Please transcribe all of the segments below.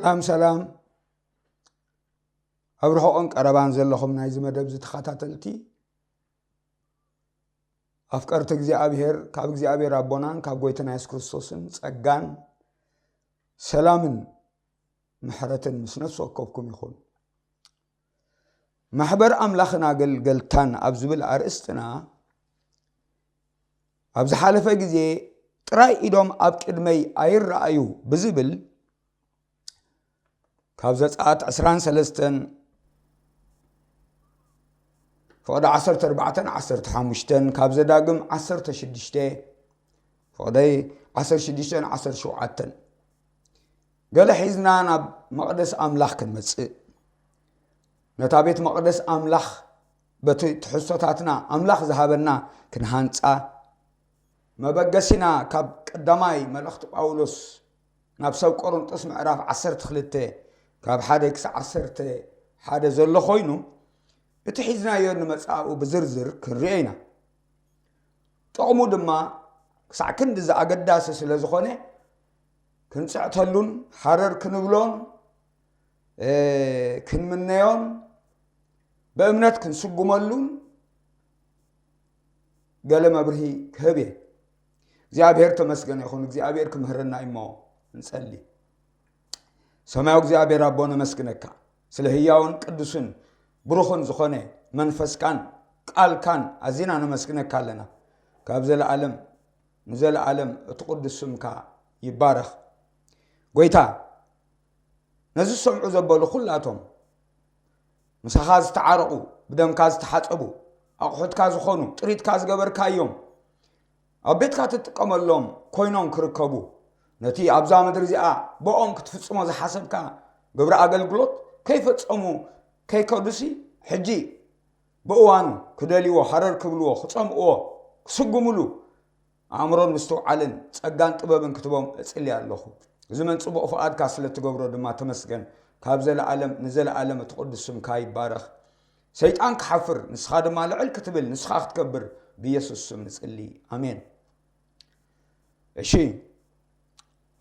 ሰላም ሰላም፣ ኣብ ርሑቕን ቀረባን ዘለኹም ናይዚ መደብ ተኸታተልቲ፣ ኣፍቀርቲ እግዚኣብሔር፣ ካብ እግዚኣብሔር ኣቦናን ካብ ጎይታና የሱስ ክርስቶስን ጸጋን ሰላምን ምሕረትን ምስ ነፍሲ ወከፍኩም ይኹን። ማሕበር ኣምላኽን ኣገልገልታን ኣብ ዝብል ኣርእስትና፣ ኣብ ዝሓለፈ ግዜ ጥራይ ኢዶም ኣብ ቅድመይ ኣይረኣዩ ብዝብል፣ ካብ ዘጸኣት ዕስራን ሰለስተን ፍቕዲ ዓሰርተ ኣርባዕተን ዓሰርተ ሓሙሽተን፣ ካብ ዘዳግም ዓሰርተ ሽዱሽተ ፍቕዲ ዓሰርተ ሽዱሽተን ዓሰርተ ሸውዓተን፣ ገለ ሒዝና ናብ መቕደስ ኣምላኽ ክንመጽእ፣ ነታ ቤት መቕደስ ኣምላኽ በቲ ትሕዝቶታትና ኣምላኽ ዝሃበና ክንሃንጻ፣ መበገሲና ካብ ቀዳማይ መልእኽቲ ጳውሎስ ናብ ሰብ ቆሮንጦስ ምዕራፍ ዓሰርተ ክልተ ካብ ሓደ ክሳዕ ዓሰርተ ሓደ ዘሎ ኮይኑ፣ እቲ ሒዝናዮ ንመጻእኡ ብዝርዝር ክንርእዮ ኢና። ጥቕሙ ድማ ክሳዕ ክንድዚ ኣገዳሲ ስለ ዝኾነ፣ ክንጽዕተሉን ሃረር ክንብሎን፣ እ፣ ክንምነዮን ብእምነት ክንስጉመሉን ገለ መብርሂ ክህብ እየ። እግዚኣብሔር ተመስገን ይኹን። እግዚኣብሔር ክምህረና እሞ ንጸሊ። ሰማያዊ እግዚኣብሔር ኣቦ፣ ነመስግነካ ስለ ህያውን ቅዱስን ብሩኽን ዝኾነ መንፈስካን ቃልካን ኣዚና ነመስግነካ ኣለና። ካብ ዘለኣለም ንዘለኣለም እቲ ቅዱስ ስምካ ይባረኽ። ጎይታ፣ ነዚ ዝሰምዑ ዘበሉ ኩላቶም፣ ምሳኻ ዝተዓረቑ፣ ብደምካ ዝተሓጸቡ፣ ኣቑሑትካ ዝኾኑ፣ ጥሪትካ ዝገበርካዮም፣ ኣብ ቤትካ ትጥቀመሎም ኮይኖም ክርከቡ፣ ነቲ ኣብዛ ምድሪ እዚኣ ብኦም ክትፍጽሞ ዝሓሰብካ ግብሪ ኣገልግሎት ከይፈጸሙ ከይከዱሲ፣ ሕጂ ብእዋኑ ክደልይዎ፣ ሃረር ክብልዎ፣ ክጸምእዎ፣ ክስጉምሉ፣ ኣእምሮን ምስትውዓልን ጸጋን ጥበብን ክትቦም እጽሊ ኣለኹ። እዚ መን ጽቡቕ ፍቓድካ ስለ እትገብሮ ድማ ተመስገን። ካብ ዘለኣለም ንዘለኣለም እቲ ቅዱስ ስምካ ይባረኽ። ሰይጣን ክሓፍር፣ ንስኻ ድማ ልዕል ክትብል፣ ንስኻ ክትከብር ብኢየሱስ ስም ንጽሊ። ኣሜን። እሺ፣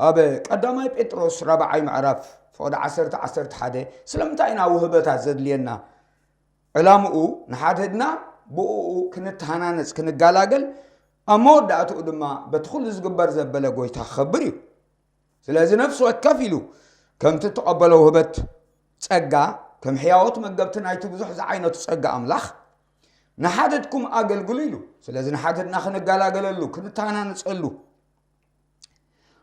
ኣብ ቀዳማይ ጴጥሮስ ራብዓይ ምዕራፍ ፍቕዲ ዓሰርተ፣ ዓሰርተ ሓደ፣ ስለምንታይ ኢና ውህበታት ዘድልየና? ዕላምኡ ንሓድሕድና ብእኡ ክንተሃናነጽ፣ ክንጋላገል፣ ኣብ መወዳእትኡ ድማ በቲ ኩሉ ዝግበር ዘበለ ጎይታ ክኸብር እዩ። ስለዚ ነፍሲ ወከፍ ኢሉ ከምቲ እተቐበሎ ውህበት ጸጋ፣ ከም ሕያዎት መገብቲ ናይቲ ብዙሕ ዝዓይነቱ ጸጋ ኣምላኽ፣ ንሓድሕድኩም ኣገልግሉ ኢሉ። ስለዚ ንሓድሕድና ክንጋላገለሉ፣ ክንተሃናነጸሉ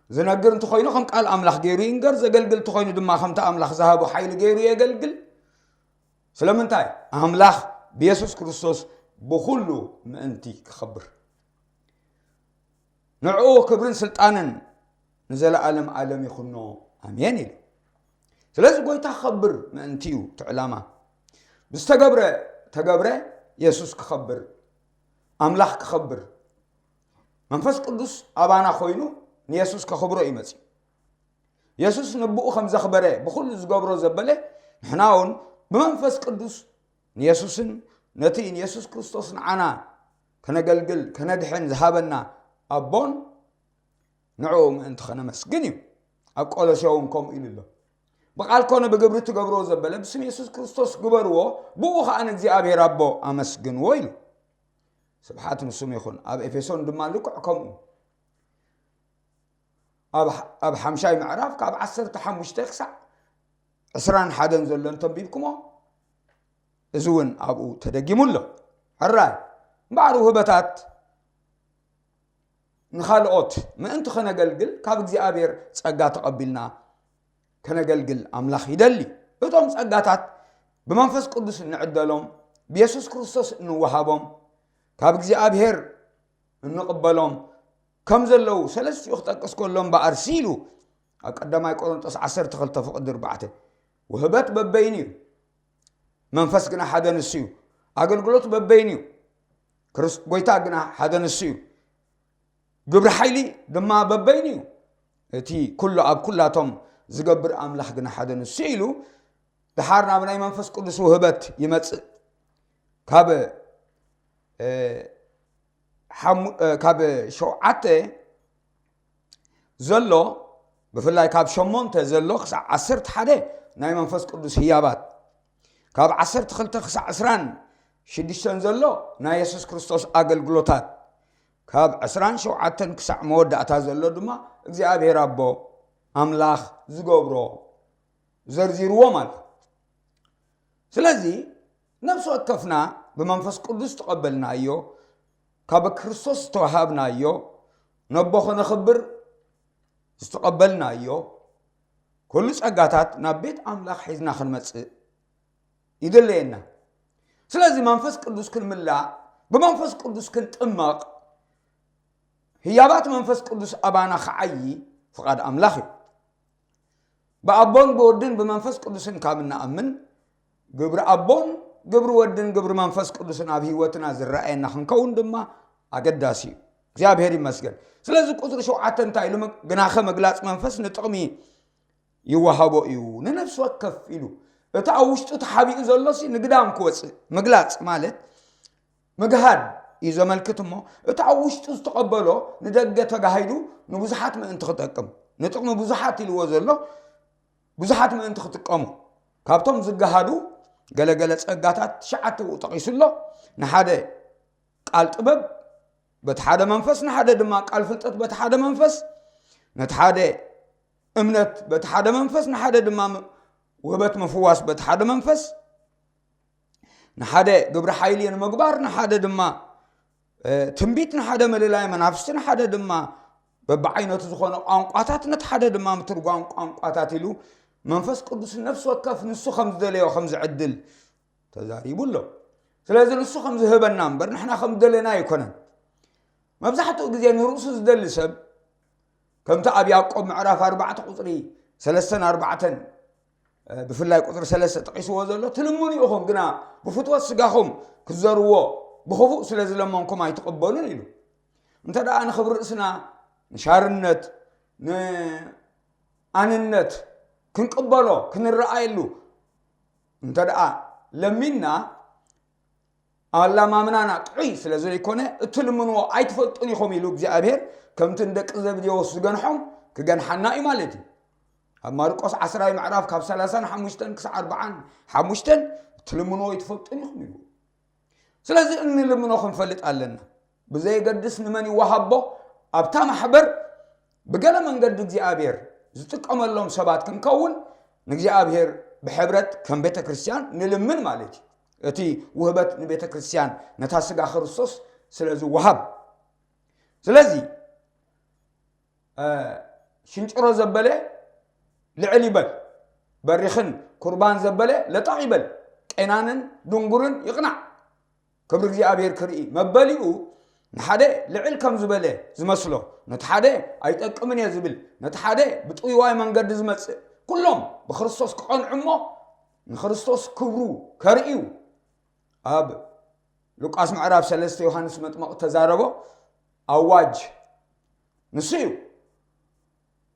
ዝነግር እንተኾይኑ ከም ቃል ኣምላኽ ገይሩ ይንገር፣ ዘገልግል እንተኾይኑ ድማ ከምቲ ኣምላኽ ዝሃቦ ሓይሊ ገይሩ የገልግል። ስለምንታይ? ኣምላኽ ብየሱስ ክርስቶስ ብኹሉ ምእንቲ ክኸብር። ንዕኡ ክብርን ስልጣንን ንዘለኣለም ዓለም ይኹኖ፣ ኣሜን ኢሉ። ስለዚ ጎይታ ክኸብር ምእንቲ እዩ እቲ ዕላማ። ብዝተገብረ ተገብረ የሱስ ክኸብር፣ ኣምላኽ ክኸብር፣ መንፈስ ቅዱስ ኣባና ኮይኑ ንየሱስ ከኽብሮ እዩ መጺኡ። የሱስ ንብኡ ከም ዘኽበረ ብኹሉ ዝገብሮ ዘበለ፣ ንሕና እውን ብመንፈስ ቅዱስ ንየሱስን ነቲ ንየሱስ ክርስቶስ ንዓና ከነገልግል ከነድሕን ዝሃበና ኣቦን ንዕኡ ምእንቲ ኸነመስግን እዩ። ኣብ ቆሎሴ እውን ከምኡ ኢሉ ኣሎ። ብቓል ኮነ ብግብሪ ትገብርዎ ዘበለ ብስም የሱስ ክርስቶስ ግበርዎ፣ ብኡ ኸኣ ንእግዚኣብሔር ኣቦ ኣመስግንዎ ኢሉ። ስብሓት ንስሙ ይኹን። ኣብ ኤፌሶን ድማ ልክዕ ከምኡ። ኣብ፣ ኣብ ሓምሻይ ምዕራፍ ካብ ዓሰርተ ሓሙሽተ ክሳዕ ዕስራን ሓደን ዘሎ እንተንቢብኩሞ፣ እዚ እውን ኣብኡ ተደጊሙ ኣሎ። ሕራይ እምበኣር ውህበታት ንኻልኦት ምእንቲ ኸነገልግል ካብ እግዚኣብሔር ጸጋ ተቐቢልና ከነገልግል ኣምላኽ ይደሊ። እቶም ጸጋታት ብመንፈስ ቅዱስ እንዕደሎም፣ ብየሱስ ክርስቶስ እንወሃቦም፣ ካብ እግዚኣብሔር እንቕበሎም ከም ዘለዉ ሰለስቲኡ ክጠቅስ ከሎ እምበኣር ሲሉ ኣብ ቀዳማይ ቆሮንጦስ ዓሰርተ ክልተ ፍቕዲ ኣርባዕተ፣ ውህበት በበይኑ እዩ፣ መንፈስ ግና ሓደ ንሱ እዩ። ኣገልግሎት በበይኑ እዩ፣ ክርስ-፣ ጎይታ ግና ሓደ ንሱ እዩ። ግብሪ ሓይሊ ድማ በበይኑ እዩ፣ እቲ ኩሉ ኣብ ኩላቶም ዝገብር ኣምላኽ ግና ሓደ ንሱ እዩ ኢሉ፣ ደሓር ናብ ናይ መንፈስ ቅዱስ ውህበት ይመጽእ። ካብ፣ እ፣ ሓሙ-፣ እ፣ ካብ ሸውዓተ ዘሎ ብፍላይ ካብ ሸሞንተ ዘሎ ክሳዕ ዓሰርተ ሓደ ናይ መንፈስ ቅዱስ ህያባት፣ ካብ ዓሰርተ ክልተ ክሳዕ ዕስራን ሽዱሽተን ዘሎ ናይ የሱስ ክርስቶስ ኣገልግሎታት፣ ካብ ዕስራን ሸውዓተን ክሳዕ መወዳእታ ዘሎ ድማ እግዚኣብሔር ኣቦ ኣምላኽ ዝገብሮ ዘርዚርዎም ኣሎ። ስለዚ ነፍሲ ወከፍና ብመንፈስ ቅዱስ ዝተቐበልናዮ፣ ካብ ክርስቶስ ዝተዋሃብናዮ፣ ነቦ ኸነኽብር ዝተቐበልናዮ ኩሉ ጸጋታት ናብ ቤት ኣምላኽ ሒዝና ክንመጽእ ይድለየና። ስለዚ መንፈስ ቅዱስ ክንምላእ፣ ብመንፈስ ቅዱስ ክንጥመቕ፣ ህያባት መንፈስ ቅዱስ ኣባና ክዓዪ ፍቓድ ኣምላኽ እዩ። ብኣቦን ብወድን ብመንፈስ ቅዱስን ካብ እንኣምን፣ ግብሪ ኣቦን ግብሪ ወድን ግብሪ መንፈስ ቅዱስን ኣብ ህይወትና ዝረኣየና ክንከውን ድማ ኣገዳሲ እዩ። እግዚኣብሔር ይመስገን። ስለዚ ቁፅሪ ሸውዓተ እንታይ ኢሉ? ግናኸ ምግላፅ መንፈስ ንጥቕሚ ይወሃቦ እዩ፣ ንነፍሲ ወከፍ ኢሉ። እቲ ኣብ ውሽጡ ተሓቢኡ ዘሎ ሲ ንግዳም ክወፅእ፣ ምግላፅ ማለት ምግሃድ እዩ ዘመልክት እሞ፣ እቲ ኣብ ውሽጡ ዝተቐበሎ ንደገ ተጋሂዱ ንብዙሓት ምእንቲ ክጠቅም፣ ንጥቕሚ ብዙሓት ኢልዎ ዘሎ ብዙሓት ምእንቲ ክጥቀሙ፣ ካብቶም ዝገሃዱ ገለገለ ጸጋታት ትሽዓተ ብኡ ጠቒሱ ኣሎ። ንሓደ ቃል ጥበብ በቲ ሓደ መንፈስ፣ ንሓደ ድማ ቃል ፍልጠት በቲ ሓደ መንፈስ፣ ነቲ ሓደ እምነት በቲ ሓደ መንፈስ፣ ንሓደ ድማ ም-፣ ውህበት ምፍዋስ በቲ ሓደ መንፈስ፣ ንሓደ ግብሪ ሓይሊ ንምግባር፣ ንሓደ ድማ፣ እ፣ ትንቢት፣ ንሓደ ምልላይ መናፍስቲ፣ ንሓደ ድማ በብዓይነቱ ዝኾነ ቋንቋታት፣ ነቲ ሓደ ድማ ምትርጓም ቋንቋታት ኢሉ መንፈስ ቅዱስ ነፍሲ ወከፍ ንሱ ከም ዝደለዮ ከም ዝዕድል ተዛሪቡ ኣሎ። ስለዚ ንሱ ከም ዝህበና እምበር ንሕና ከም ዝደለና ኣይኮነን። መብዛሕትኡ ግዜ ንርእሱ ዝደሊ ሰብ ከምቲ ኣብ ያዕቆብ ምዕራፍ ኣርባዕተ ቁጽሪ ሰለስተን ኣርባዕተን፣ እ፣ ብፍላይ ቁጽሪ ሰለስተ ጠቒስዎ ዘሎ፣ "ትልምኑ ኢኹም፣ ግና ብፍትወት ስጋኹም ክትዘርዎ ብኽፉእ ስለ ዝለመንኩም ኣይትቕበሉን" ኢሉ። እንተ ደኣ ንኽብሪ ርእስና ንሻርነት፣ ንኣንነት ክንቅበሎ፣ ክንረኣየሉ እንተ ደኣ ለሚንና፣ ኣላማምናና ጥዑይ ስለ ዘይኮነ፣ "እትልምንዎ ኣይትፈልጡን ኢኹም" ኢሉ እግዚኣብሔር፣ ከምቲ ንደቂ ዘብዴዎስ ዝገንሖም ክገንሓና እዩ ማለት እዩ። ኣብ ማርቆስ ዓስራይ ምዕራፍ ካብ ሰላሳን ሓሙሽተን ክሳዕ ኣርባዓን ሓሙሽተን፣ "እትልምንዎ ኣይትፈልጡን ኢኹም" ኢሉ። ስለዚ እንልምኖ ክንፈልጥ ኣለና። ብዘየገድስ ንመን ይወሃቦ፣ ኣብታ ማሕበር ብገለ መንገዲ እግዚኣብሔር ዝጥቀመሎም ሰባት ክንከውን፣ ንእግዚኣብሔር ብሕብረት ከም ቤተ ክርስቲያን ንልምን ማለት እዩ። እቲ ውህበት ንቤተ ክርስቲያን ነታ ስጋ ክርስቶስ ስለ ዝወሃብ። ስለዚ፣ እ፣ ሽንጭሮ ዘበለ ልዕል ይበል፣ በሪኽን ኩርባን ዘበለ ለጠቕ ይበል፣ ቄናንን ድንጉርን ይቕናዕ። ክብሪ እግዚኣብሔር ክርኢ መበሊኡ ንሓደ ልዕል ከም ዝበለ ዝመስሎ፣ ነቲ ሓደ ኣይጠቅምን እየ ዝብል፣ ነቲ ሓደ ብጥውይዋይ መንገዲ ዝመጽእ፣ ኩሎም ብክርስቶስ ክቐንዑ እሞ ንክርስቶስ ክብሩ ከርእዩ ኣብ ሉቃስ ምዕራፍ ሰለስተ ዮሃንስ መጥመቕ እተዛረቦ ኣዋጅ ንሱ እዩ።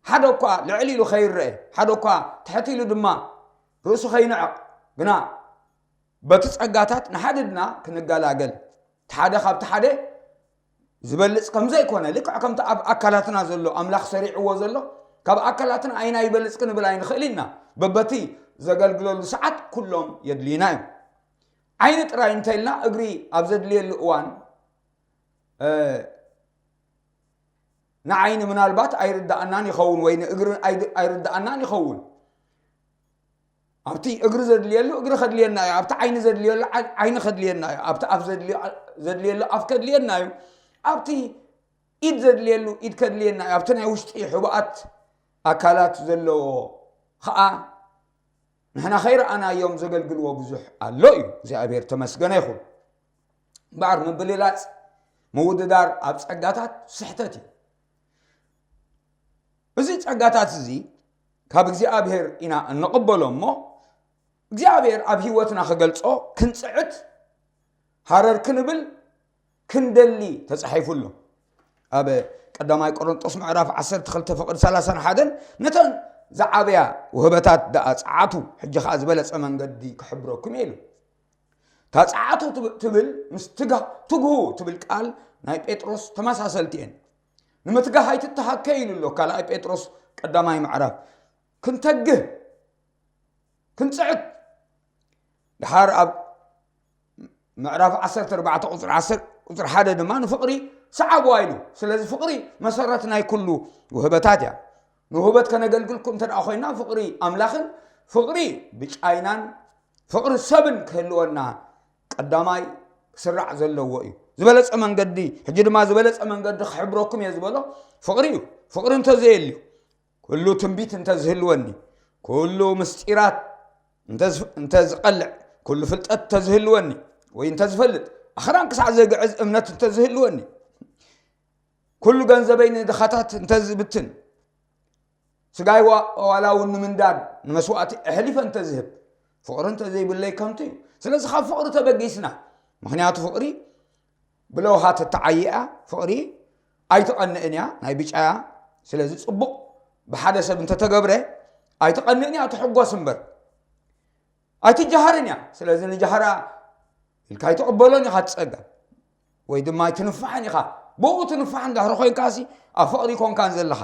ሓደ እኳ ልዕል ኢሉ ኸይረአ፣ ሓደ እኳ ትሕት ኢሉ ድማ ርእሱ ኸይንዕቕ፣ ግና በቲ ጸጋታት ንሓድሕድና ክንገላገል፣ እቲ ሓደ ካብቲ ሓደ ዝበልጽ ከም ዘይኮነ፣ ልክዕ ከምቲ ኣብ ኣካላትና ዘሎ ኣምላኽ ሰሪዕዎ ዘሎ፣ ካብ ኣካላትና ኣይና ይበልጽ ክንብል ኣይንኽእል ኢና። በበቲ ዘገልግለሉ ሰዓት ኩሎም የድልዩና እዮም። ዓይኒ ጥራይ እንተኢልና እግሪ ኣብ ዘድልየሉ እዋን፣ እ፣ ንዓይኒ ምናልባት ኣይርዳኣናን ይኸውን ወይ ንእግሪ ኣይድ-፣ ኣይርዳኣናን ይኸውን። ኣብቲ እግሪ ዘድልየሉ እግሪ ከድልየና እዩ፣ ኣብቲ ዓይኒ ዘድልየሉ ዓይ-፣ ዓይኒ ከድልየና እዩ፣ ኣብቲ ኣፍ ዘድልዮ-፣ ዘድልየሉ ኣፍ ከድልየና እዩ፣ ኣብቲ ኢድ ዘድልየሉ ኢድ ከድልየና እዩ፣ ኣብቲ ናይ ውሽጢ ሕቡኣት ኣካላት ዘለዎ ኸኣ ንሕና ከይረኣናዮም ዘገልግልዎ ብዙሕ ኣሎ እዩ። እግዚኣብሔር ተመስገነ ይኹን። እምበኣር ምብልላጽ፣ ምውድዳር ኣብ ጸጋታት ስሕተት እዩ። እዚ ጸጋታት እዚ ካብ እግዚኣብሔር ኢና እንቕበሎ እሞ፣ እግዚኣብሔር ኣብ ህይወትና ክገልጾ ክንጽዕት፣ ሃረር ክንብል ክንደሊ ተጻሒፉ ኣሎ። ኣብ ቀዳማይ ቆሮንጦስ ምዕራፍ ዓሰርተ ክልተ ፍቕዲ ሰላሳን ሓደን፣ "ነተን ዝዓበያ ውህበታት ደኣ ጸዓቱ፣ ሕጂ ኸኣ ዝበለጸ መንገዲ ክሕብረኩም እየ" ኢሉ። እታ ጸዓቱ ትብ-፣ ትብል ምስ ትጋ-፣ ትግሁ ትብል ቃል ናይ ጴጥሮስ ተመሳሰልቲ እየን። ንምትጋህ ኣይትተሃከ ኢሉ ኣሎ ካልኣይ ጴጥሮስ ቀዳማይ ምዕራፍ ክንተግህ ክንጽዕት። ድሓር ኣብ ምዕራፍ ዓሰርተ ኣርባዕተ ቁፅሪ ዓሰርተ ቁፅሪ ሓደ ድማ ንፍቕሪ ሰዓብዋ ኢሉ። ስለዚ ፍቕሪ መሰረት ናይ ኩሉ ውህበታት እያ። ንውህበት ከነገልግል እንተ ደኣ ኮይና ፍቕሪ ኣምላኽን ፍቕሪ ብጫይናን ፍቕሪ ሰብን ክህልወና ቀዳማይ ክስራዕ ዘለዎ እዩ። ዝበለጸ መንገዲ፣ ሕጂ ድማ ዝበለጸ መንገዲ ክሕብረኩም እየ ዝበሎ ፍቕሪ እዩ። ፍቕሪ እንተዘየልዩ ኩሉ ትንቢት እንተዝህልወኒ፣ ኩሉ ምስጢራት እንተዝቐልዕ፣ ኩሉ ፍልጠት እንተዝህልወኒ ወይ እንተዝፈልጥ፣ ኣኽራን ክሳዕ ዘግዕዝ እምነት እንተዝህልወኒ፣ ኩሉ ገንዘበይ ንድኻታት እንተዝብትን፣ ስጋይ ዋላ እውን ንምንዳድ ንመስዋእቲ ኣሕሊፈ እንተዝህብ፣ ፍቕሪ እንተዘይብለይ ከንቱ እዩ። ስለዚ ካብ ፍቕሪ ተበጊስና። ምኽንያቱ ፍቕሪ ብለውሃት እተዓየኣ ፍቕሪ ኣይትቐንእን እያ፣ ናይ ብጫያ። ስለዚ ጽቡቕ ብሓደ ሰብ እንተተገብረ ኣይትቐንእን እያ፣ ትሕጎስ እምበር ኣይትጀሃርን እያ። ስለዚ ንጃህራ ኢልካ ኣይትቕበሎን ኢኻ ትጸጋ፣ ወይ ድማ ኣይትንፋሕን ኢኻ። ብኡ ትንፋሕ እንድሕሪ ኮይንካሲ ኣብ ፍቕሪ ኮንካን ዘለኻ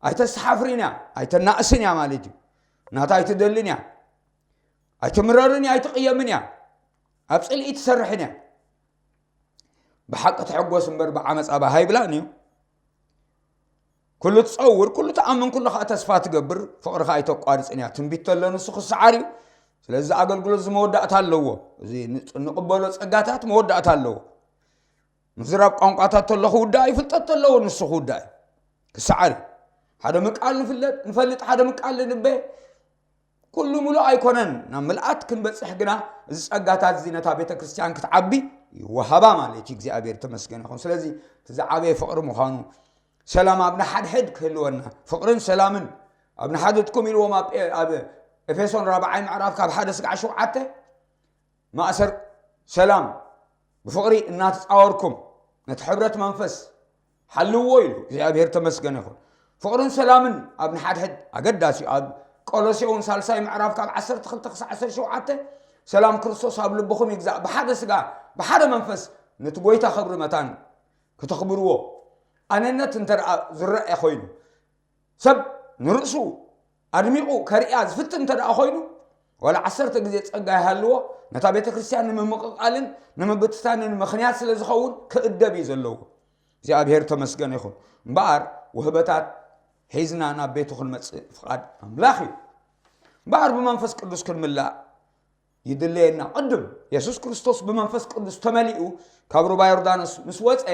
ኣይተስተሓፍርን እያ፣ ኣይተናእስን እያ ማለት እዩ። ናታ ኣይትደልን እያ፣ ኣይትምረርን እያ፣ ኣይትቕየምን እያ፣ ኣብ ጽልኢ ትሰርሕን እያ። ብሓቂ ትሕጎስ እምበር ብዓመፃ ባህ ኣይብላን እዩ። ኩሉ ትፀውር፣ ኩሉ ትኣምን፣ ኩሉ ከዓ ተስፋ ትገብር፣ ፍቕሪ ከዓ ኣይተቋርፅን እያ። ትንቢት ተሎ ንሱ ክሰዓር እዩ። ስለዚ ኣገልግሎት እዚ መወዳእታ ኣለዎ። እዚ ንቕበሎ ፀጋታት መወዳእታ ኣለዎ። ምዝራብ ቋንቋታት ተሎ ክውዳእ እዩ፣ ፍልጠት ተለዎ ንሱ ክውዳእ እዩ። ክሰዓር እዩ። ሓደ ምቃል ንፍለጥ ንፈልጥ፣ ሓደ ምቃል ንንበ፣ ኩሉ ምሉእ ኣይኮነን። ናብ ምልኣት ክንበጽሕ ግና እዚ ጸጋታት እዚ ነታ ቤተ ክርስቲያን ክትዓቢ ይወሃባ ማለት እዩ። እግዚኣብሔር ተመስገን ይኹን። ስለዚ እቲ ዝዓበየ ፍቕሪ ምዃኑ፣ ሰላም ኣብ ንሓድሕድ ክህልወና፣ ፍቕርን ሰላምን ኣብ ንሓድሕድኩም ኢልዎም ኣብ ኤ-፣ ኣብ ኤፌሶን ራብዓይ ምዕራፍ ካብ ሓደ ስጋዕ ሸውዓተ፣ ማእሰር ሰላም ብፍቕሪ እናተጻወርኩም ነቲ ሕብረት መንፈስ ሓልዎ ኢሉ እግዚኣብሔር ተመስገን ይኹን። ፍቕርን ሰላምን ኣብ ንሓድሕድ ኣገዳሲ እዩ። ኣብ ቆሎሴ እውን ሳልሳይ ምዕራፍ ካብ ዓሰርተ ክልተ ክሳዕ ዓሰርተ ሸውዓተ፣ ሰላም ክርስቶስ ኣብ ልብኹም ይግዛእ፣ ብሓደ ስጋ ብሓደ መንፈስ ነቲ ጎይታ ክብሪ መታን ክተኽብርዎ። ኣነነት እንተ ደኣ ዝረአ ኮይኑ፣ ሰብ ንርእሱ ኣድሚቑ ከርእያ ዝፍትን እንተ ደኣ ኮይኑ፣ ዋላ ዓሰርተ ግዜ ጸጋ ይሃልዎ፣ ነታ ቤተ ክርስቲያን ንምምቕቓልን ንምብትታንን ምኽንያት ስለ ዝኸውን ክእደብ እዩ ዘለዎ። እግዚኣብሔር ተመስገን ይኹን። እምበኣር ውህበታት ሒዝና ናብ ቤቱ ክንመጽእ ፍቓድ ኣምላኽ እዩ። እምበኣር ብመንፈስ ቅዱስ ክንምላእ ይድለየና። ቅድም የሱስ ክርስቶስ ብመንፈስ ቅዱስ ተመሊኡ ካብ ሩባ ዮርዳኖስ ምስ ወጸ፣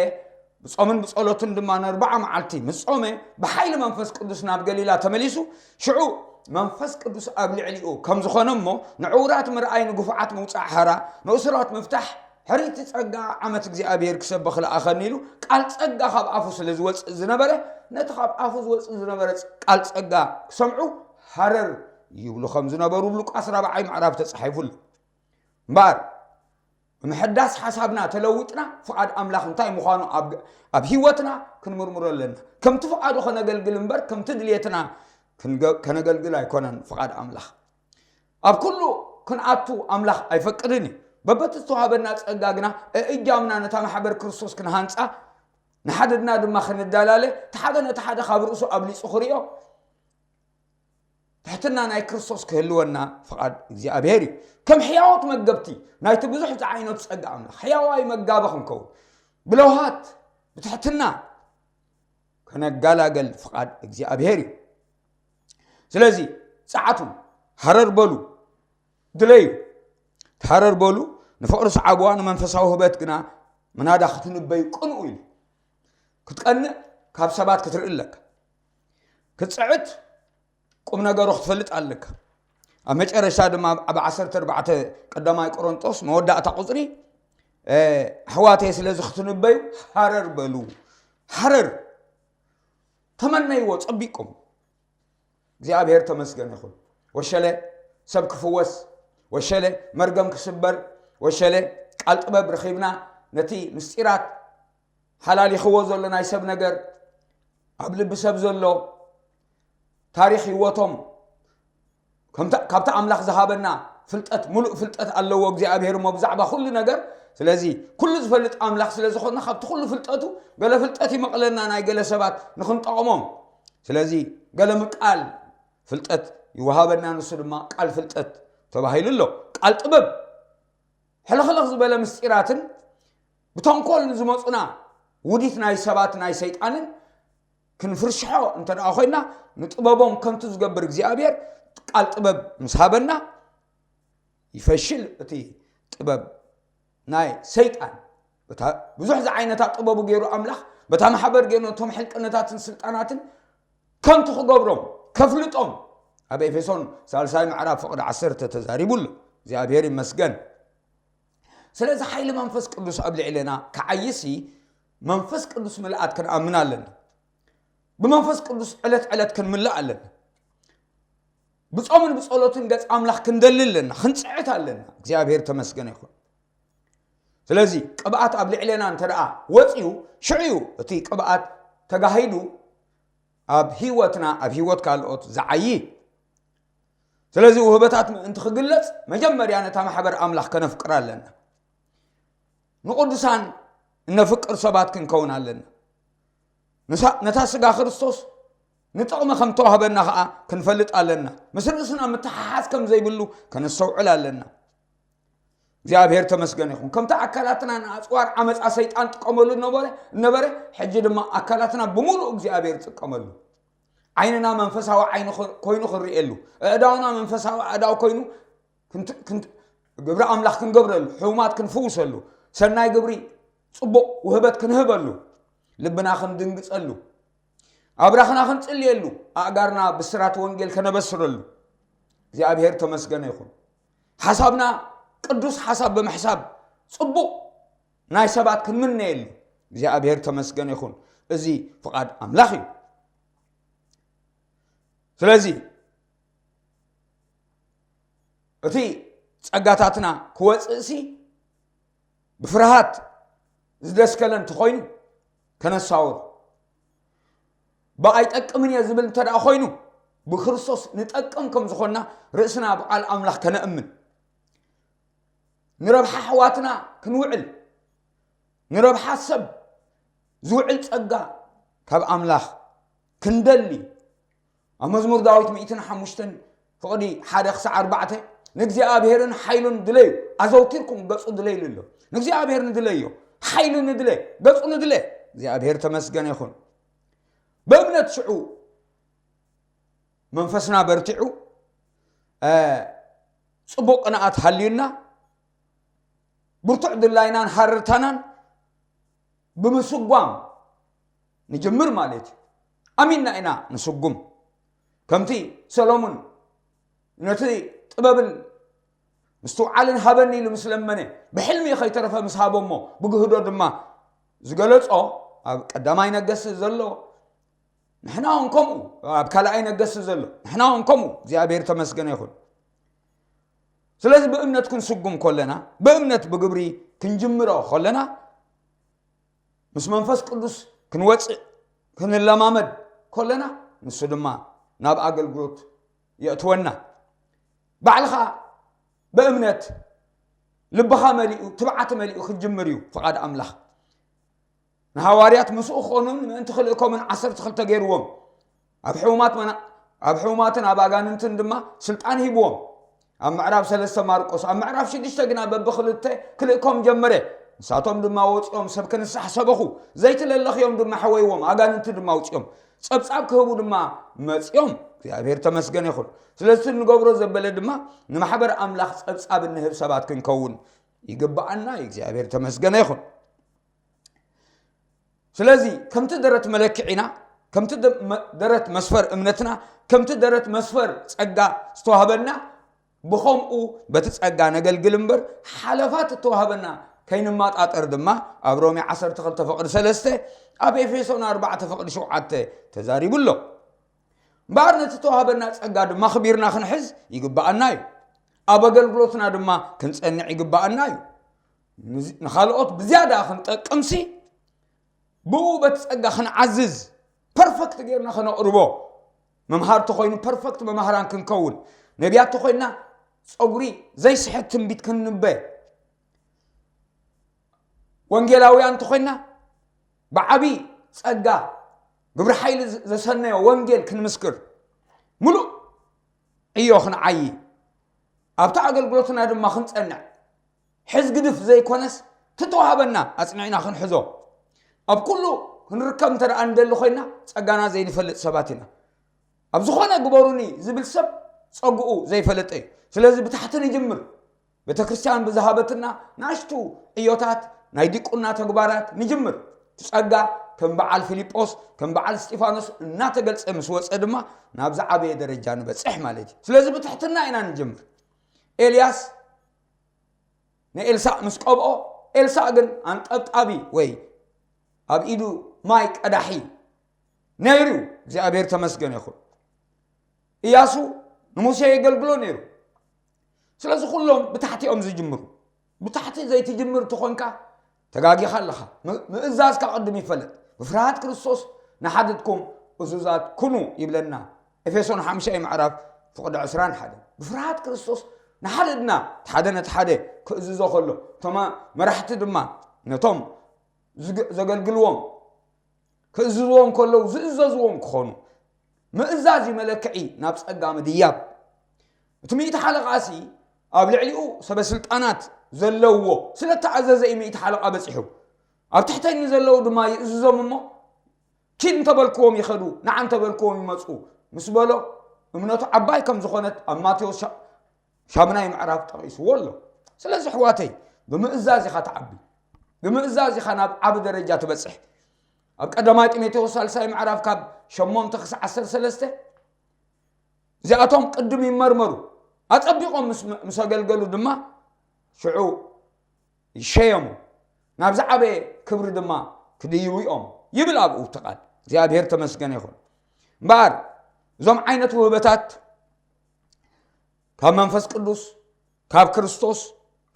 ብጾምን ብጸሎትን ድማ ንኣርብዓ መዓልቲ ምስ ጾመ፣ ብሓይሊ መንፈስ ቅዱስ ናብ ገሊላ ተመሊሱ። ሽዑ መንፈስ ቅዱስ ኣብ ልዕሊኡ ከም ዝኾነ እሞ፣ ንዕዉራት ምርኣይ፣ ንግፉዓት ምውጻእ ሓራ፣ ንእሱራት ምፍታሕ፣ ሕርይቲ ጸጋ ዓመት እግዚኣብሔር ክሰብኽ ለኣኸኒ ኢሉ ቃል ጸጋ ካብ ኣፉ ስለ ዝወጽእ ዝነበረ፣ ነቲ ካብ ኣፉ ዝወጽእ ዝነበረ ቃል ጸጋ ክሰምዑ ሃረር ይብሉ ከም ዝነበሩ ኣብ ሉቃስ ራብዓይ ምዕራፍ ተጻሒፉ ኣሎ። እምበኣር ብምሕዳስ ሓሳብና ተለዊጥና ፍቓድ ኣምላኽ እንታይ ምዃኑ ኣብ፣ ኣብ ህይወትና ክንምርምሮ ኣለና። ከምቲ ፍቓዱ ከነገልግል እምበር ከምቲ ድልየትና ክንገ-፣ ከነገልግል ኣይኮነን ፍቓድ ኣምላኽ። ኣብ ኩሉ ክንኣቱ ኣምላኽ ኣይፈቅድን እዩ። በበቲ ዝተዋህበና ጸጋ ግና እእጃምና ነታ ማሕበር ክርስቶስ ክንሃንጻ፣ ንሓድና ድማ ክንዳላለ፣ እቲ ሓደ ነቲ ሓደ ካብ ርእሱ ኣብሊጹ ክርእዮ፣ ትሕትና ናይ ክርስቶስ ክህልወና ፍቓድ እግዚኣብሔር እዩ። ከም ሕያዎት መገብቲ ናይቲ ብዙሕ ዝዓይነቱ ጸጋ ኣምላኽ፣ ሕያዋይ መጋቢ ክንከውን፣ ብለውሃት፣ ብትሕትና ከነጋላገል ፍቓድ እግዚኣብሔር እዩ። ስለዚ ጸዓቱ፣ ሃረር በሉ፣ ድለዩ፣ ሃረር በሉ፣ ንፍቕሪ ሰዓብዋ፣ ንመንፈሳዊ ህበት ግና ምናዳ ክትንበዩ ቅንኡ ኢሉ። ክትቀንእ ካብ ሰባት ክትርኢ ኣለካ። ክትጽዕት ቁም ነገሩ ክትፈልጥ ኣለካ። ኣብ መጨረሻ ድማ ኣብ ዓሰርተ ኣርባዕተ ቀዳማይ ቆሮንጦስ መወዳእታ ቁጽሪ፣ እ፣ ኣሕዋተይ ስለዚ ክትንበዩ ሃረር በሉ። ሃረር ተመነይዎ ጸቢቅኩም። እግዚኣብሔር ተመስገን ይኹን። ወሸለ ሰብ ክፍወስ፣ ወሸለ መርገም ክስበር፣ ወሸለ ቃል ጥበብ ረኺብና ነቲ ምስጢራት ሓላሊኽዎ ዘሎ ናይ ሰብ ነገር፣ ኣብ ልቢ ሰብ ዘሎ ታሪኽ ህይወቶም፣ ከምታ-፣ ካብቲ ኣምላኽ ዝሃበና ፍልጠት፣ ሙሉእ ፍልጠት ኣለዎ እግዚኣብሔር እሞ ብዛዕባ ኩሉ ነገር። ስለዚ ኩሉ ዝፈልጥ ኣምላኽ ስለ ዝኾነ ካብቲ ኩሉ ፍልጠቱ ገለ ፍልጠት ይመቕለና፣ ናይ ገለ ሰባት ንኽንጠቕሞም። ስለዚ ገለ ምቃል ፍልጠት ይወሃበና፣ ንሱ ድማ ቃል ፍልጠት ተባሂሉ ኣሎ። ቃል ጥበብ ሕልኽልኽ ዝበለ ምስጢራትን ብተንኮል ንዝመፁና ውዲት ናይ ሰባት ናይ ሰይጣንን ክንፍርሽሖ እንተ ደኣ ኮይና፣ ንጥበቦም ከንቱ ዝገብር እግዚኣብሔር ቃል ጥበብ ምስ ሃበና፣ ይፈሽል እቲ ጥበብ ናይ ሰይጣን። በታ ብዙሕ ዝዓይነታ ጥበቡ ገይሩ ኣምላኽ፣ በታ ማሕበር ገይሩ ነቶም ሕልቅነታትን ስልጣናትን ከንቱ ክገብሮም፣ ከፍልጦም፣ ኣብ ኤፌሶን ሳልሳይ ምዕራፍ ፍቕዲ ዓሰርተ ተዛሪቡ ኣሎ። እግዚኣብሔር ይመስገን። ስለዚ ሓይሊ መንፈስ ቅዱስ ኣብ ልዕሌና ክዓይሲ መንፈስ ቅዱስ ምልኣት ክንኣምን ኣለና። ብመንፈስ ቅዱስ ዕለት ዕለት ክንምልእ ኣለና። ብጾምን ብጸሎትን ገጽ ኣምላኽ ክንደሊ ኣለና፣ ክንጽዕት ኣለና። እግዚኣብሔር ተመስገነ ይኹን። ስለዚ ቅብኣት ኣብ ልዕሌና እንተ ደኣ ወጺኡ፣ ሽዑ እዩ እቲ ቅብኣት ተጋሂዱ ኣብ ህይወትና፣ ኣብ ህይወት ካልኦት ዝዓዪ። ስለዚ ውህበታት ምእንቲ ክግለጽ፣ መጀመርያ ነታ ማሕበር ኣምላኽ ከነፍቅራ ኣለና። ንቕዱሳን እነፍቅር ሰባት ክንከውን ኣለና። ንሳ-፣ ነታ ስጋ ክርስቶስ ንጥቕሚ ከም ተዋህበና ኸኣ ክንፈልጥ ኣለና። ምስ ርእስና ምትሓሓዝ ከም ዘይብሉ ከነስተውዕል ኣለና። እግዚኣብሔር ተመስገነ ይኹን። ከምቲ ኣካላትና ንኣጽዋር ዓመጻ ሰይጣን ጥቀመሉ ነበረ፣ ነበረ፣ ሕጂ ድማ ኣካላትና ብምሉእ እግዚኣብሔር ጥቀመሉ። ዓይንና መንፈሳዊ ዓይኒ ኽ-፣ ኮይኑ ክንርእየሉ፣ ኣእዳውና መንፈሳዊ ኣእዳው ኮይኑ ክንት-፣ ክንት-፣ ግብሪ ኣምላኽ ክንገብረሉ፣ ሕሙማት ክንፍውሰሉ፣ ሰናይ ግብሪ ጽቡቕ ውህበት ክንህበሉ፣ ልብና ክንድንግጸሉ፣ ኣብራኽና ክንጽልየሉ፣ ኣእጋርና ብስራት ወንጌል ከነበስረሉ። እግዚኣብሔር ተመስገነ ይኹን። ሓሳብና ቅዱስ ሓሳብ ብምሕሳብ ጽቡቕ ናይ ሰባት ክንምነየሉ እግዚኣብሔር ተመስገነ ይኹን። እዚ ፍቓድ ኣምላኽ እዩ። ስለዚ እቲ ጸጋታትና ክወጽእሲ ብፍርሃት ዝደስከለ እንተኾይኑ ከነሳውር፣ ብኣይጠቅምን እየ ዝብል እንተ ደኣ ኮይኑ ብክርስቶስ ንጠቅም ከም ዝኾንና ርእስና ብቓል ኣምላኽ ከነእምን፣ ንረብሓ ኣሕዋትና ክንውዕል፣ ንረብሓ ሰብ ዝውዕል ጸጋ ካብ ኣምላኽ ክንደሊ። ኣብ መዝሙር ዳዊት ሚእትን ሓሙሽተን ፍቕዲ ሓደ ክሳዕ ኣርባዕተ፣ ንእግዚኣብሔርን ሓይሉን ድለዩ፣ ኣዘውቲርኩም ገጹ ድለይሉ ኣሎ። ንእግዚኣብሔር ንድለዮ፣ ሓይሉ ንድለ፣ ገጹ ንድለ። እግዚኣብሔር ተመስገነ ይኹን። ብእምነት ሽዑ መንፈስና በርቲዑ፣ እ፣ ጽቡቕ ቅንኣት ሃልዩና፣ ብርቱዕ ድላይናን ሃረርታናን ብምስጓም ንጅምር ማለት እዩ። ኣሚንና ኢና ንስጉም። ከምቲ ሰሎሙን ነቲ ጥበብን ምስትውዓልን ሃበኒ ኢሉ ምስ ለመነ፣ ብሕልሚ ከይተረፈ ምስ ሃቦ እሞ ብግህዶ ድማ ዝገለጾ፣ ኣብ ቀዳማይ ነገስት ዘሎ፣ ንሕና እውን ከምኡ፣ ኣብ ካልኣይ ነገስት ዘሎ፣ ንሕና እውን ከምኡ። እግዚኣብሔር ተመስገነ ይኹን። ስለዚ ብእምነት ክንስጉም ከለና፣ ብእምነት ብግብሪ ክንጅምሮ ከለና፣ ምስ መንፈስ ቅዱስ ክንወፅእ ክንለማመድ ከለና፣ ንሱ ድማ ናብ ኣገልግሎት የእትወና። ባዕልኻ ብእምነት ልብኻ መሊኡ፣ ትብዓት መሊኡ ክትጅምር እዩ ፍቓድ ኣምላኽ። ንሃዋርያት ምስኡ ክኾኑን ምእንቲ ክልእኮምን ዓሰርተ ክልተ ገይርዎም። ኣብ ሕሙማት መና-፣ ኣብ ሕሙማትን ኣብ ኣጋንንትን ድማ ስልጣን ሂብዎም። ኣብ ምዕራፍ ሰለስተ ማርቆስ፣ ኣብ ምዕራፍ ሽዱሽተ ግና በብኽልተ ክልእኮም ጀመረ። ንሳቶም ድማ ወፂኦም ሰብ ክንሳሕ ሰበኹ። ዘይቲ ለለኽዮም ድማ ሕወይዎም፣ ኣጋንንቲ ድማ ኣውፂኦም። ጸብጻብ ክህቡ ድማ መፂኦም። እግዚኣብሔር ተመስገነ ይኹን። ስለዚ እቲ ንገብሮ ዘበለ ድማ ንማሕበር ኣምላኽ ጸብጻብ እንህብ ሰባት ክንከውን ይግብኣና እዩ። እግዚኣብሔር ተመስገነ ይኹን። ስለዚ ከምቲ ደረት መለክዒና፣ ከምቲ ደ-፣ መ-፣ ደረት መስፈር እምነትና፣ ከምቲ ደረት መስፈር ጸጋ ዝተዋህበና፣ ብኸምኡ በቲ ጸጋ ነገልግል እምበር፣ ሓለፋት እተዋህበና ከይንመጣጠር ድማ ኣብ ሮሜ ዓሰርተ ክልተ ፍቕዲ ሰለስተ፣ ኣብ ኤፌሶን ኣርባዕተ ፍቕዲ ሸውዓተ ተዛሪቡ ኣሎ። እምበኣር ነቲ ተዋህበና ጸጋ ድማ ክቢርና ክንሕዝ ይግብኣና እዩ። ኣብ ኣገልግሎትና ድማ ክንጸንዕ ይግብኣና እዩ። ንዝ-፣ ንኻልኦት ብዝያዳ ክንጠቅምሲ፣ ብኡ በቲ ጸጋ ክንዓዝዝ፣ ፐርፈክት ጌርና ከነቕርቦ፣ መምሃር ተኾይኑ ፐርፈክት መማህራን ክንከውን፣ ነቢያት ተኾይንና ጸጉሪ ዘይስሕት ትንቢት ክንንበ፣ ወንጌላውያን ተኾይንና ብዓቢ ጸጋ ግብሪ ሓይሊ ዘሰነዮ ወንጌል ክንምስክር፣ ምሉእ ዕዮ ክንዓዪ፣ ኣብቲ ኣገልግሎትና ድማ ክንጸንዕ፣ ሕዝ ግድፍ ዘይኮነስ፣ ተተዋህበና ኣጽኒዕና ክንሕዞ፣ ኣብ ኩሉ ክንርከብ እንተ ደኣ ንደሊ ኮይና፣ ጸጋና ዘይንፈልጥ ሰባት ኢና። ኣብ ዝኾነ ግበሩኒ ዝብል ሰብ ጸግኡ ዘይፈለጠ እዩ። ስለዚ ብታሕቲ ንጅምር። ቤተ ክርስቲያን ብዝሃበትና ንኣሽቱ ዕዮታት ናይ ዲቁና ተግባራት ንጅምር። እቲ ጸጋ ከም በዓል ፊልጶስ፣ ከም በዓል እስጢፋኖስ እናተገልጸ ምስ ወጸ ድማ ናብ ዝዓበየ ደረጃ ንበጽሕ ማለት እዩ። ስለዚ ብትሕትና ኢና ንጅምር። ኤልያስ ንኤልሳእ ምስ ቀብኦ፣ ኤልሳእ ግን ኣንጠብጣቢ ወይ ኣብ ኢዱ ማይ ቀዳሒ ነይሩ። እግዚኣብሔር ተመስገን ይኹን። ኢያሱ ንሙሴ የገልግሎ ነይሩ። ስለዚ ኩሎም ብታሕቲ እዮም ዝጅምሩ። ብታሕቲ ዘይትጅምር እንተኾንካ ተጋጊኻ ኣለኻ። ም-፣ ምእዛዝካ ቅድም ይፈለጥ። ብፍርሃት ክርስቶስ ንሓድትኩም እዙዛት ኩኑ ይብለና። ኤፌሶን ሓምሻይ ምዕራፍ ፍቕዲ ዕስራን ሓደን። ብፍርሃት ክርስቶስ ንሓድድና፣ እቲ ሓደ ነቲ ሓደ ክእዝዞ ከሎ፣ እቶም መራሕቲ ድማ ነቶም ዝግ-፣ ዘገልግልዎም ክእዝዝዎም ከለዉ ዝእዘዝዎም ክኾኑ። ምእዛዝ እዩ መለክዒ ናብ ጸጋ ምድያብ። እቲ ሚእቲ ሓለቓሲ ኣብ ልዕሊኡ ሰበ ስልጣናት ዘለውዎ ስለ ተኣዘዘ እዩ ሚእቲ ሓለቓ በጺሑ። ኣብ ትሕተይ ንዘለዉ ድማ ይእዝዞም እሞ፣ ኪድ እንተበልክዎም ይኸዱ፣ ንዓ እንተበልክዎም ይመጹ ምስ በሎ፣ እምነቱ ዓባይ ከም ዝኾነት ኣብ ማቴዎስ ሻ-፣ ሻምናይ ምዕራፍ ጠቒስዎ ኣሎ። ስለዚ ኣሕዋተይ፣ ብምእዛዝ ኢኻ ትዓቢ፣ ብምእዛዝ ኢኻ ናብ ዓቢ ደረጃ ትበጽሕ። ኣብ ቀዳማይ ጢሞቴዎስ ሳልሳይ ምዕራፍ ካብ ሸሞንተ ክሳዕ ዓሰርተ ሰለስተ፣ እዚኣቶም ቅድም ይመርመሩ፣ ኣጸቢቖም ምስ፣ ምስ ኣገልገሉ ድማ ሽዑ ይሸየሙ፣ ናብ ዝዓበየ ክብሪ ድማ ክድይቡ እዮም ይብል ኣብኡ እቲ ቃል። እግዚኣብሔር ተመስገነ ይኹን። እምበኣር እዞም ዓይነት ውህበታት ካብ መንፈስ ቅዱስ፣ ካብ ክርስቶስ፣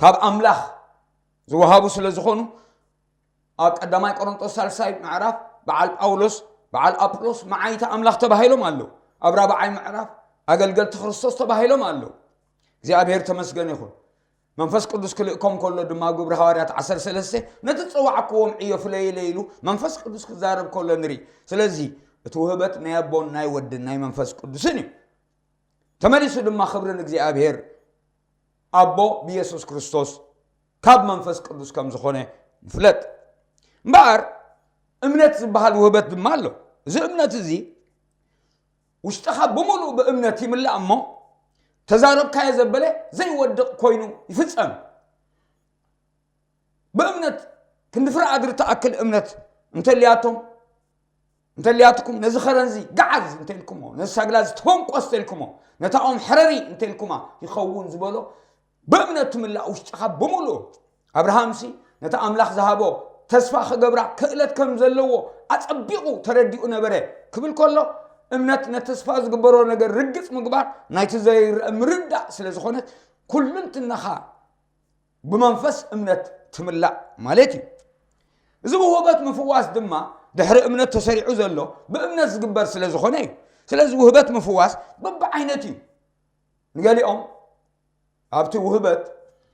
ካብ ኣምላኽ ዝወሃቡ ስለ ዝኾኑ፣ ኣብ ቀዳማይ ቆሮንጦስ ሳልሳይ ምዕራፍ በዓል ጳውሎስ፣ በዓል ኣጵሎስ መዓይቲ ኣምላኽ ተባሂሎም ኣለዉ። ኣብ ራብዓይ ምዕራፍ ኣገልገልቲ ክርስቶስ ተባሂሎም ኣለዉ። እግዚኣብሔር ተመስገን ይኹን። መንፈስ ቅዱስ ክልእኮም ከሎ ድማ፣ ግብሪ ሃዋርያት ዓሰርተ ሰለስተ፣ ነቲ ዝጸዋዕክዎም ዕዮ ፍለይለይ ኢሉ መንፈስ ቅዱስ ክዛረብ ከሎ ንርኢ። ስለዚ እቲ ውህበት ናይ ኣቦን ናይ ወድን ናይ መንፈስ ቅዱስን እዩ። ተመሊሱ ድማ ክብሪ ንእግዚኣብሔር ኣቦ ብየሱስ ክርስቶስ ካብ መንፈስ ቅዱስ ከም ዝኾነ ንፍለጥ። እምበኣር እምነት ዝበሃል ውህበት ድማ ኣሎ። እዚ እምነት እዚ ውሽጥኻ ብምሉእ ብእምነት ይምላእ እሞ፣ ተዛረብካዮ ዘበለ ዘይወድቕ ኮይኑ ይፍጸም። ብእምነት ክንዲ ፍረ ኣድሪ ትኣክል እምነት እንተልያቶም፣ እንተልያትኩም፣ ነዚ ኸረንዚ ገዓዝ እንተልኩሞ፣ ነዚ ሳግላ እዚ ተፈንቆስ እንተልኩሞ፣ ነታ ኦም ሕረሪ እንተልኩማ ይኸውን ዝበሎ ብእምነት ትምላእ ውሽጥኻ ብምሉእ። ኣብርሃምሲ ነቲ ኣምላኽ ዝሃቦ ተስፋ ክገብራ ክእለት ከም ዘለዎ ኣጸቢቑ ተረዲኡ ነበረ ክብል ከሎ፣ እምነት ነቲ ተስፋ ዝግበሮ ነገር ርግጽ ምግባር ናይቲ ዘይረአ ምርዳእ ስለ ዝኾነት፣ ኩልንትናኻ ብመንፈስ እምነት ትምላእ ማለት እዩ። እዚ ውህበት ምፍዋስ ድማ ድሕሪ እምነት ተሰሪዑ ዘሎ ብእምነት ዝግበር ስለ ዝኾነ እዩ። ስለዚ ውህበት ምፍዋስ በብዓይነት እዩ። ንገሊኦም ኣብቲ ውህበት፣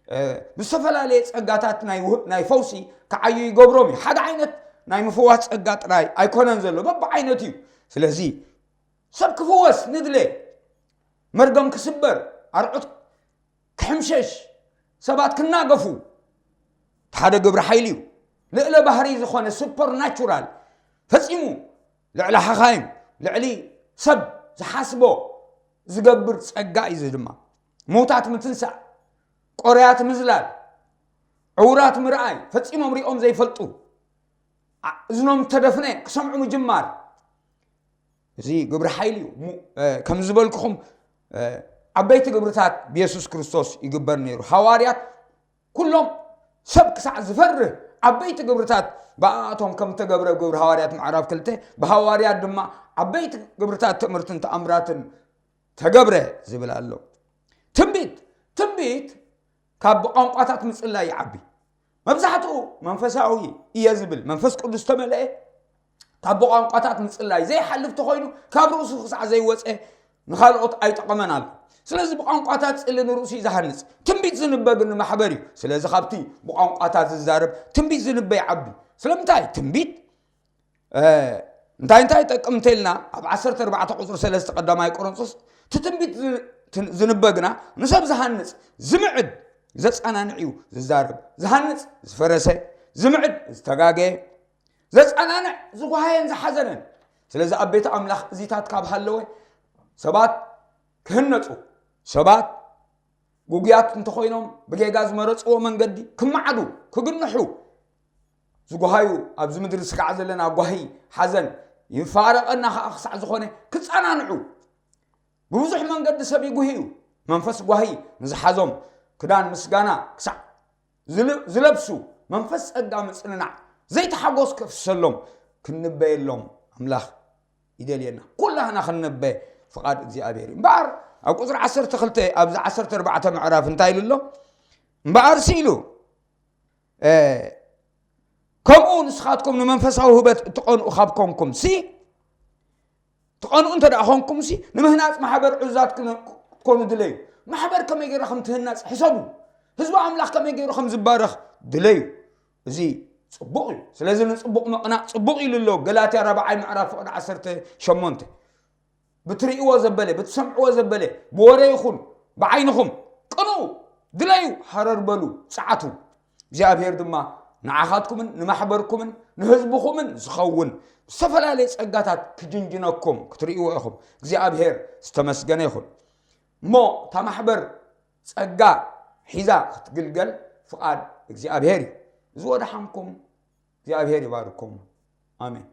እ፣ ብዝተፈላለየ ጸጋታት ናይ ውህ-፣ ናይ ፈውሲ ክዓዩ ይገብሮም እዩ። ሓደ ዓይነት ናይ ምፍዋስ ጸጋ ጥራይ ኣይኮነን ዘሎ፣ በብዓይነት እዩ። ስለዚ ሰብ ክፍወስ ንድለ፣ መርገም ክስበር፣ ኣርዑት ክሕምሸሽ፣ ሰባት ክናገፉ፣ እቲ ሓደ ግብሪ ሓይሊ እዩ። ልእለ ባህሪ ዝኾነ ሱፐርናቹራል፣ ፈጺሙ ልዕሊ ሓኻይም፣ ልዕሊ ሰብ ዝሓስቦ ዝገብር ጸጋ እዩ። እዚ ድማ ምዉታት ምትንሳእ፣ ቆርያት ምዝላል፣ ዕዉራት ምርኣይ፣ ፈጺሞም ሪኦም ዘይፈልጡ፣ ኣ-፣ እዝኖም ተደፍነ ክሰምዑ ምጅማር፣ እዚ ግብሪ ሓይሊ እዩ። ሙ-፣ እ፣ ከም ዝበልኩኹም፣ እ፣ ዓበይቲ ግብርታት ብየሱስ ክርስቶስ ይግበር ነይሩ። ሃዋርያት ኩሎም ሰብ ክሳዕ ዝፈርህ ዓበይቲ ግብርታት ብኣቶም ከም ተገብረ፣ ግብሪ ሃዋርያት ምዕራፍ ክልተ፣ ብሃዋርያት ድማ ዓበይቲ ግብርታት ትምህርትን ተኣምራትን ተገብረ ዝብል ኣሎ። ትንቢት፣ ትንቢት ካብ ብቋንቋታት ምጽላይ ይዓቢ። መብዛሕትኡ መንፈሳዊ እየ ዝብል፣ መንፈስ ቅዱስ ተመልአ፣ ካብ ብቋንቋታት ምጽላይ ዘይሓልፍ ተኾይኑ፣ ካብ ርእሱ ክሳዕ ዘይወጸ ንኻልኦት ኣይጠቐመን ኣሎ። ስለዚ ብቋንቋታት ጽሊ ንርእሱ እዩ ዝሃንጽ፣ ትንቢት ዝንበ ግን ንማሕበር እዩ። ስለዚ ካብቲ ብቋንቋታት ዝዛረብ ትንቢት ዝንበ ይዓቢ። ስለምንታይ? ትንቢት፣ እ፣ እንታይ እንታይ ይጠቅም እንተልና፣ ኣብ ዓሰርተ ኣርባዕተ ቁፅሪ ሰለስተ ቀዳማይ ቆሮንቶስ፣ እቲ ትንቢት ዝ- ትን- ዝንበ ግና ንሰብ ዝሃንፅ፣ ዝምዕድ፣ ዘፀናንዕ እዩ ዝዛረብ። ዝሃንፅ ዝፈረሰ፣ ዝምዕድ ዝተጋገየ፣ ዘፀናንዕ ዝጓሃየን ዝሓዘነን። ስለዚ ኣብ ቤት ኣምላኽ እዚታት ካብ ሃለወ ሰባት ክህነፁ፣ ሰባት ጉጉያት እንተኾይኖም ብጌጋ ዝመረፅዎ መንገዲ ክመዓዱ፣ ክግንሑ፣ ዝጓሃዩ፣ ኣብዚ ምድሪ ስጋዕ ዘለና ጓሂ፣ ሓዘን ይፋረቐና ከዓ ክሳዕ ዝኾነ ክፀናንዑ። ብብዙሕ መንገዲ ሰብ ይጉሂ እዩ። መንፈስ ጓሂ ንዝሓዞም ክዳን ምስጋና ክሳዕ ዝል- ዝለብሱ፣ መንፈስ ጸጋ ምጽንናዕ ዘይተሓጎስ ከፍሰሎም ክንበየሎም ኣምላኽ ይደልየና። ኩላህና ክንበየ ፍቓድ እግዚኣብሔር እዩ። እምበኣር ኣብ ቁፅሪ ዓሰርተ ክልተ ኣብዚ ዓሰርተ ኣርባዕተ ምዕራፍ እንታይ ኢሉ ኣሎ? እምበኣር ሲ ኢሉ ከምኡ ንስኻትኩም ንመንፈሳዊ ህበት እትቐንኡ ካብ ኮንኩም ሲ ትቐንኡ እንተ ደኣ ኾንኩም ሲ ንምህናፅ ማሕበር ዕዙዛት ክትኮኑ ድለዩ። ማሕበር ከመይ ገይራ ከም ትህነፅ ሕሰቡ። ህዝቢ ኣምላኽ ከመይ ገይሩ ከም ዝባረኽ ድለዩ። እዚ ፅቡቕ እዩ። ስለዚ ንፅቡቕ ምቕናእ ፅቡቕ ኢሉ ኣሎ። ገላትያ ራብዓይ ምዕራፍ ፍቕዲ ዓሰርተ ሸሞንተ። ብትርእይዎ ዘበለ፣ ብትሰምዕዎ ዘበለ፣ ብወረ ይኹን ብዓይንኹም ቅንኡ፣ ድለዩ፣ ሃረር በሉ፣ ጸዓቱ። እግዚኣብሔር ድማ ንዓኻትኩምን ንማሕበርኩምን ንህዝብኹምን ዝኸውን ዝተፈላለየ ጸጋታት ክጅንጅነኩም ክትርእይዎ ኢኹም። እግዚኣብሔር ዝተመስገነ ይኹን። እሞ እታ ማሕበር ጸጋ ሒዛ ክትግልገል ፍቓድ እግዚኣብሔር እዩ። እዚ ወደሓንኩም እግዚኣብሔር ይባርኩም። ኣሜን።